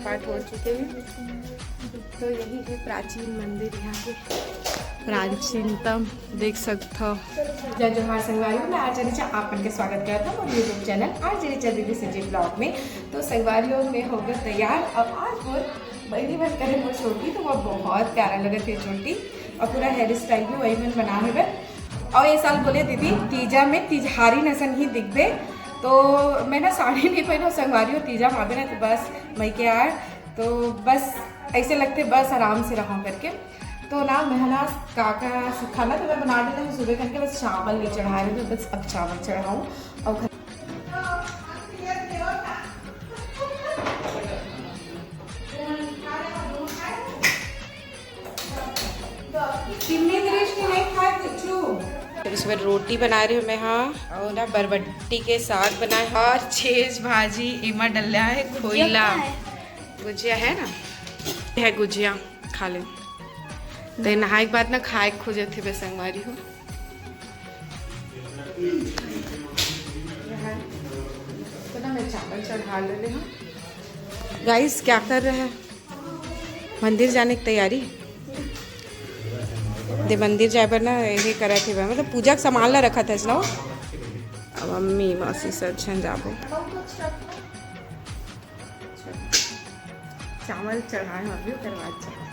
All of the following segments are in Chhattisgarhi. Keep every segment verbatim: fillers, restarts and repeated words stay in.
पाठ हो चुके हैं। तो यही है प्राचीन मंदिर यहाँ के, प्राचीनतम, देख सकत हो। जय जोहार संगवारी हो, मैं आरजे ऋचा आप मन के स्वागत करत हूँ मोर YouTube चैनल आरजे ऋचा दीदी संजय ब्लॉग में। तो संगवारी हो, मैं हो गे तैयार। अब आज मोर बहिनी मन करे मोर चोटी, तो वो बहुत प्यारा लगत हे चोटी, और पूरा हेयर स्टाइल भी वही मन बना हेबे। और ये साल बोले दीदी, तीजा में तिजहारी नसन ही दिखबे, तो मैं ना साड़ी नहीं पहनो संगवारी हो, तीजा में आबे ना, तो बस मइके आए, तो बस ऐसे लगते बस आराम से रहो करके। तो ना मैं ना का का खाना तो मैं बना देते हूँ सुबह करके, बस चावल नहीं चढ़ा रहे थे, बस अब चावल चढ़ाऊँ। और घर चिन्नी दृष्टि नहीं खाए कुछू। फिर उसमें रोटी बना रही हूँ मैं, हाँ, और ना बरबट्टी के साग बनाए और छेज भाजी, एमा डल्या है खोइला। गुजिया है ना, है गुजिया, खा ले। ते नहाए के बाद ना खाए के खोजत हे बे संगवारी हो। तो ना मैं चावल चढ़ा ले रहे हूँ। गाइस, क्या कर रहे हैं? मंदिर जाने की तैयारी। दे मंदिर जाए बर ना यही करत हे, मतलब पूजा के सामान ला रखत हे ना। अब मम्मी मौसी सब झन जाबो। चावल चढ़ाए हो अभी, ओकर बाद चावल।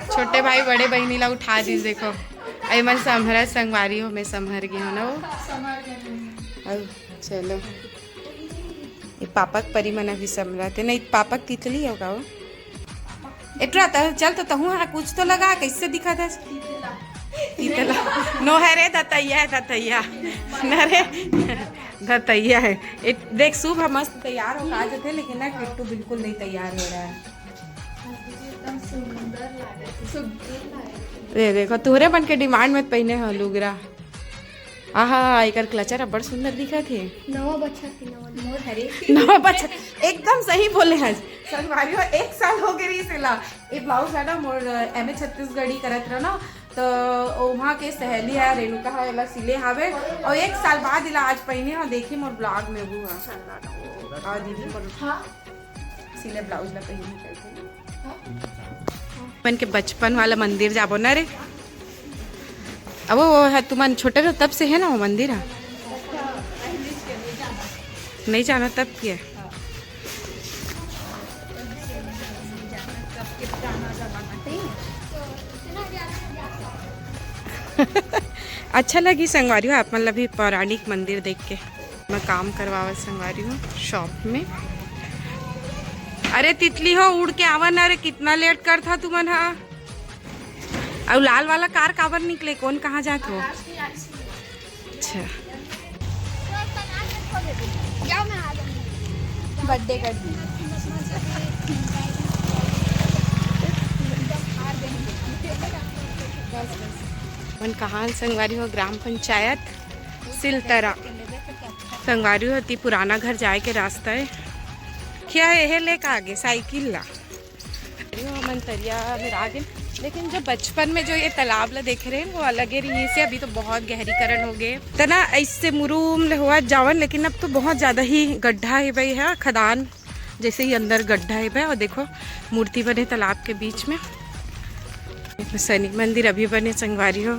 छोटे भाई बड़े बहिनी ला उठा दीस, देखो। अरे मन संभरा संगवारी हो, मैं संभर गई हूँ ना वो। अब चलो, ये पापा के परी मन अभी संभरा थे, नहीं पापा के तितली होगा वो। एटरा त चल तो तहूँ हा कुछ तो लगा, कैसे दिखा था? तीतला। नो है रे, दतैया है, दतैया। न रे, दतैया है। ए, देख शुभ है, मस्त तैयार हो का जथे, लेकिन ना किट्टू बिल्कुल नहीं तैयार हो रहा है। एकदम सुंदर लागत है। सुंदर लागत है। रे देखो, तुहरे मन के डिमांड में पहने हो लुगरा। आहा, एकर क्लचर अब्बड़ सुंदर दिखत हे। नवा बछर के नवा मोर हरे। नवा बछर, एकदम सही बोले हस। संगवारी हो, एक साल हो गए रही सिला। ये ब्लाउज है ना, मोर एमए छत्तीसगढ़ी करत रहा ना, तो वहाँ के सहेली है रेणुका है, एला सिले हावे, और एक साल बाद इला आज पहने हो, देखी मोर ब्लॉग में वो है। और दीदी मोर हाँ। सिले ब्लाउज ला पहनी करके। मन के बचपन वाला मंदिर जाबो ना रे। अब वो है, तुमन छोटे रहो तब से है ना वो मंदिर है? नहीं जाना तब के है। अच्छा लगी संगवारी हो, आप मन ला भी पौराणिक मंदिर देख के। मैं काम करवावत संगवारी हो शॉप में। अरे तितली हो, उड़ के आवा ना रे, कितना लेट करथा तुमन हा। अउ लाल वाला कार काबर निकले, कौन कहाँ जात हो? अच्छा। बर्थडे कर दी। मन कहाँ संगवारी हो, ग्राम पंचायत सिलतरा। संगवारी हो, अति पुराना घर जाए के रास्ता है। क्या है, ये लेके आगे साइकिल ला। अरे, हमन तरिया में आ गए, लेकिन जो बचपन में जो ये तालाब ला देखे रहे, वो अलग ही रही से। अभी तो बहुत गहरीकरण हो गए, तना ऐसे मुरुम ले हुआ जावन, लेकिन अब तो बहुत ज्यादा ही गड्ढा है भाई, है खदान जैसे ही अंदर गड्ढा है भाई। और देखो, मूर्ति बने तालाब के बीच में। शनि मंदिर अभी बने संगवारी हो,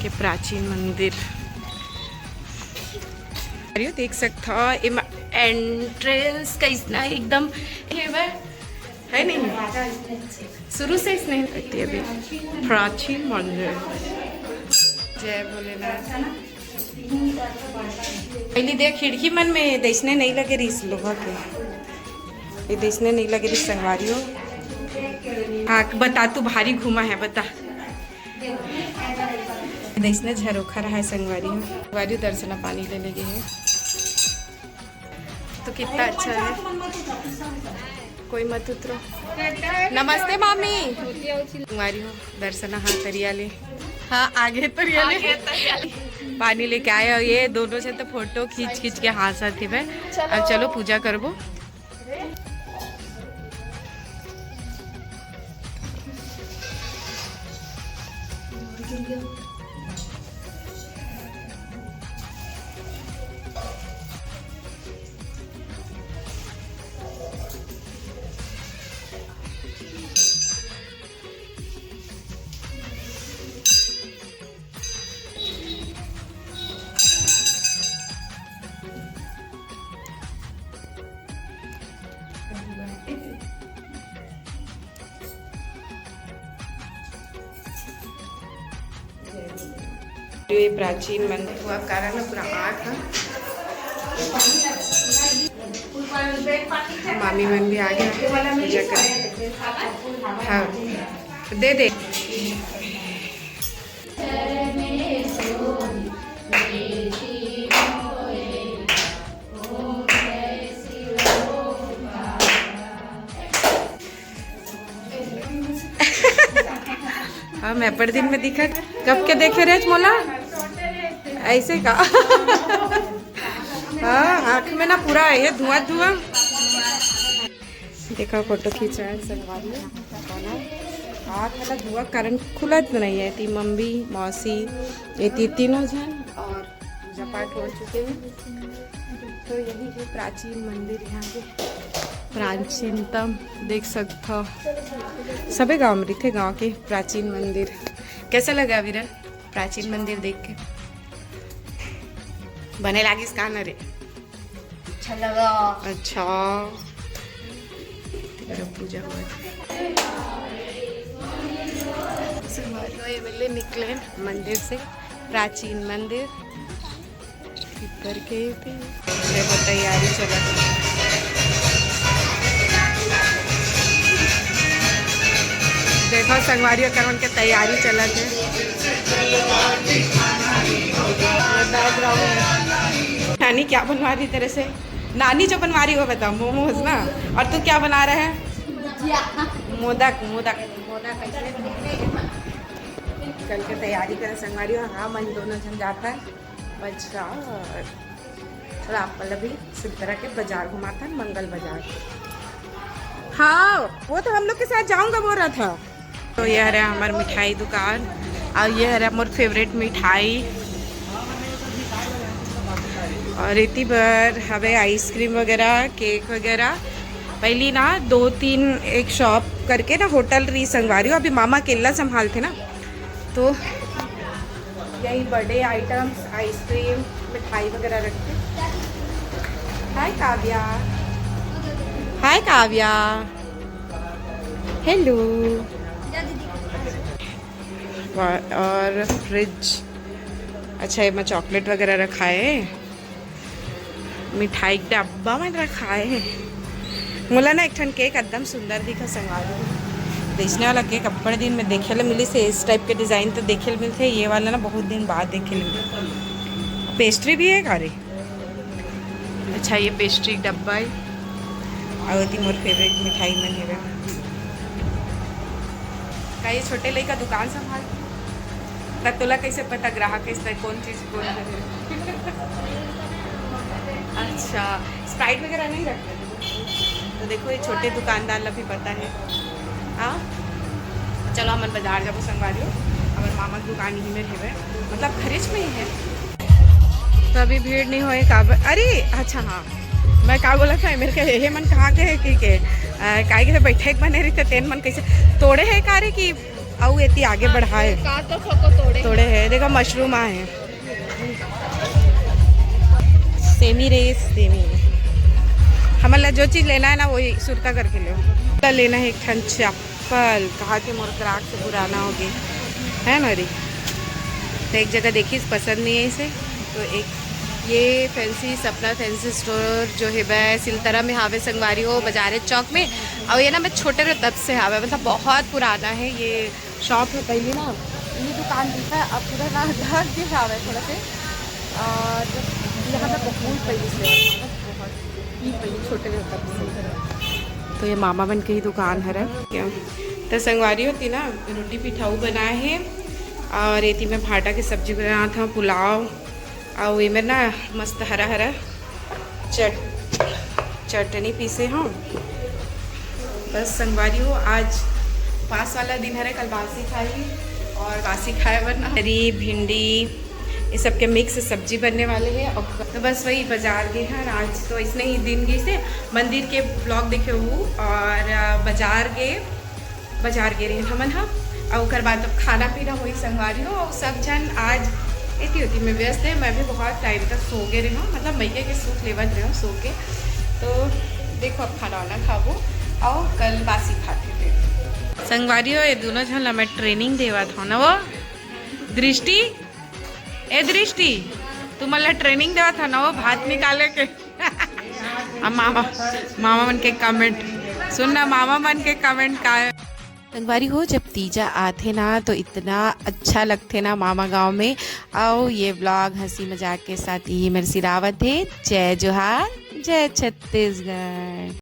के प्राचीन मंदिर। अरे देख सकत हो, एमा एंट्रेंस कैसना एकदम हेवय, है नहीं? शुरू से इसने अति अभी प्राचीन मंदिर। जय भोलेनाथ। पहली देख, खिड़की मन में दैसने नहीं लगे रहीस लोहा के, ये दैसने नहीं लगे रहीस संगवारी हो। हाँ, बता, तू भारी घूमा है, बता। जैसने झरोखा रहा है संगवारी हो, संगवारी दर्शना पानी ले लेगे है, तो कितना अच्छा है। कोई मत उतरो। नमस्ते मामी। संगवारी हो, दर्शना हाँ तरिया ले, हाँ आगे तरिया ले पानी लेके आए, और ये दोनों से तो फोटो खींच खींच के हाँसत हे। अब चलो पूजा करबो। ये प्राचीन मंदिर हुआ कारण है पूरा आँख है। मामी मन भी आ गए पूजा कर। हाँ, दे दे। हाँ, मैं पर दिन में दिखा। कब के देखे रे मोला? ऐसे का? हाँ, आँख में ना पूरा है ये धुआं धुआं। देखा, फोटो खींच रहा है संगवारी। आँख में ना धुआं कारण खुला तो नहीं है। ती मम्मी, मौसी, ये ती तीनों जन और पूजा पाठ हो चुके हैं। तो यही है प्राचीन मंदिर यहाँ के, प्राचीनतम, देख सकते हो। सबे गांव में रहिथे, गांव के प्राचीन मंदिर। कैसा लगा विरल प्राचीन मंदिर देख के? बने लागिस का न रे? अच्छा लगा। अच्छा, तेरा पूजा हुआ था। संगवारी हो, ये वेले निकले मंदिर से, प्राचीन मंदिर। इधर के थे। देखो, तैयारी चलत है। देखो, संगवारी हो, करवन के तैयारी चलत है। ये background है। नानी क्या बनवा रही तेरे से? नानी जो बनवा रही वो बता, मोमोज ना। और तू क्या बना रहा है? मोदक, मोदक। कल के तैयारी करे संगवारी हो। हाँ, मन दोनों जन जाता है बाजार। थोड़ा आप मतलब भी सिलतरा के बाजार घुमाता है, मंगल बाजार। हाँ, वो तो हम लोग के साथ जाऊंगा बोल रहा था। तो ये हरे हमार मिठाई दुकान और ये हरे मोर फेवरेट मिठाई। और इति बर हवे आइसक्रीम वगैरह, केक वगैरह। पहली ना दो तीन एक शॉप करके ना होटल रही संगवारी हो, अभी मामा अकेला संभालथे ना, तो यही बर्थडे आइटम्स, आइसक्रीम, मिठाई वगैरह रखते। हाय काव्या, हाय काव्या, हेलो। और फ्रिज, अच्छा, ये मैं चॉकलेट वगैरह रखा है, मिठाई के डब्बा में रखा है। मोला ना एक ठन केक एकदम सुंदर दिखा संगवारी। बेचने वाला केक अब्बड़ दिन में देखे ले मिलिस हे, इस टाइप के डिजाइन तो देखे ले मिलथे, ये वाला ना बहुत दिन बाद देखे ले मिले। पेस्ट्री भी है का रे? अच्छा, ये पेस्ट्री डब्बा है। और एती मोर फेवरेट मिठाई मन हेवे। का ये छोटे लइका दुकान संभाल? त तोला कैसे पता ग्राहक कैसे, कौन चीज कौन करे? अच्छा, स्प्राइट वगैरह नहीं रखते? तो देखो, ये छोटे दुकानदार ला भी पता है। हाँ, चलो, हमन बाजार जाबो संगवारी हो। हमर मामा के दुकान यहीं में हेवे, मतलब घरेच में ही है। तो अभी भीड़ नहीं होए काबर? अरे अच्छा, हाँ, मैं का बोला था, मेरे के हे मन कहाँ के है कि के, आ, काय के बैठे के बने रहिथे, तेन मन कैसे तोड़े है का रे कि अउ एती आगे बढ़ाए? का तो फोको तोड़े। तोड़े है, देखो मशरूम आए हैं। सेमी रे सेमी, हमन ला जो चीज लेना है ना, वही सुरता करके ले। ला लेना है एक ठन चप्पल, कहा कि मोर क्राक से पुराना हो गए है ना रे। तो एक जगह देखिस, पसंद नहीं है इसे, तो एक ये फैंसी, सपना फैंसी स्टोर जो है वह सिलतरा में हावे संगवारी हो, बाजारे चौक में। और ये ना मैं छोटे रहे तब से हावे, मतलब बहुत पुराना है ये शॉप है। पहले ना ये दुकान दिखा, अब पूरा ना ढक के हावे थोड़ा से। और यहाँ पे बहुत पहले से, बहुत ही पहले छोटे रहे तब से। तो ये मामा बन के ही दुकान है क्या? तो संगवारी होती ना, रोटी पिठाऊ बनाए है और एती में भाटा की सब्जी बनात हूँ, पुलाव, और ये में ना मस्त हरा हरा चट चटनी पीसे हूँ। बस संगवारी हो, आज पास वाला दिन हरे, कल बासी खाई और बासी खाए बर ना हरी भिंडी ये सब के मिक्स सब्जी बनने वाले हैं। और तो बस वही बाजार गए हैं आज, तो इसने ही दिन गई से मंदिर के ब्लॉग देखे हूँ और अ, बाजार गए, बाजार गए रहे हमन ह। और ओकर बाद अब खाना पीना होई संगवारी हो, और सब जन आज एती ओती में व्यस्त है। मैं भी बहुत टाइम तक सो गए रहे हूँ, मतलब मैया के सुख लेवत रहे हूँ सो के। तो देखो, अब खाना वाना खाबो और कल बासी खाते थे। संगवारी हो, ये दोनों झन ला मैं ट्रेनिंग देवत हूँ ना, वो दृष्टि ए दृष्टि, तुमन ला ट्रेनिंग देवत ह ना वो भात निकाले के। अब मामा, मामा मन के कमेंट सुन ना, मामा मन के कमेंट का है। संगवारी हो, जब तीजा आथे ना तो इतना अच्छा लगथे ना मामा गांव में। अउ ये ब्लॉग हंसी मजाक के साथ यही मेर सिरावत हे। जय जोहार, जय छत्तीसगढ़।